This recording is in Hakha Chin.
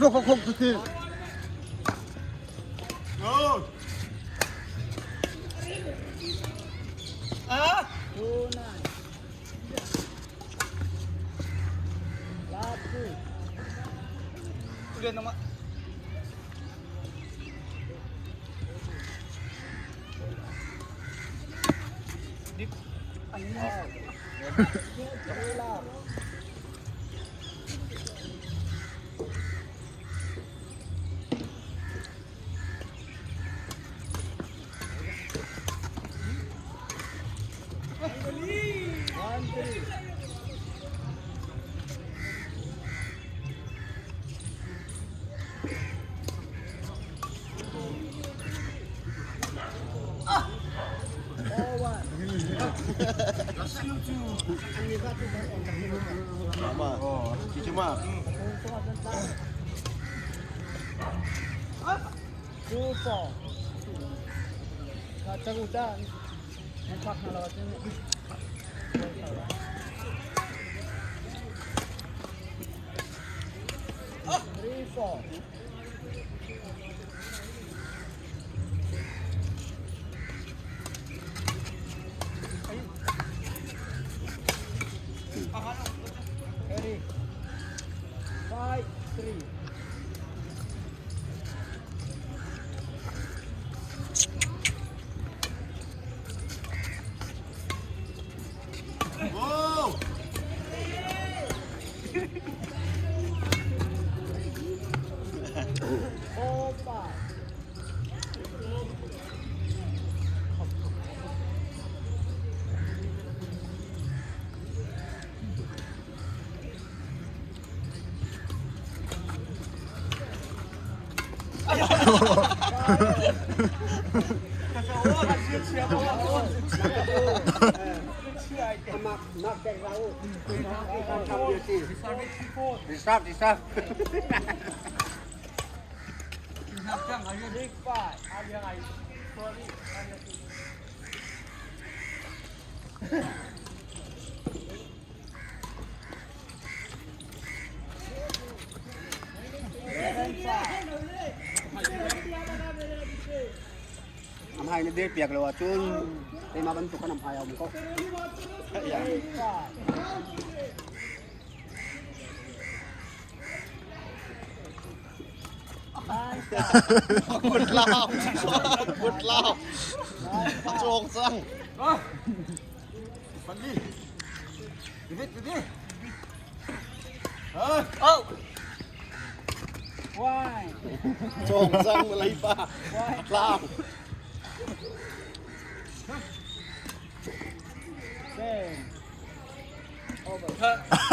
Go go go go. 2-9. Last 2. Two love. 1-3. 4-1. 2-4. 3-4. Ready. 5-3. 4-5. 6-5. Am hai na dir piak lo ahcun keimah bantuk kan am hai a um ko. 8-5. Kut lau. Kut lau. A cawng cang. One. Cawng cang na leipa. Tlau. 10. Over.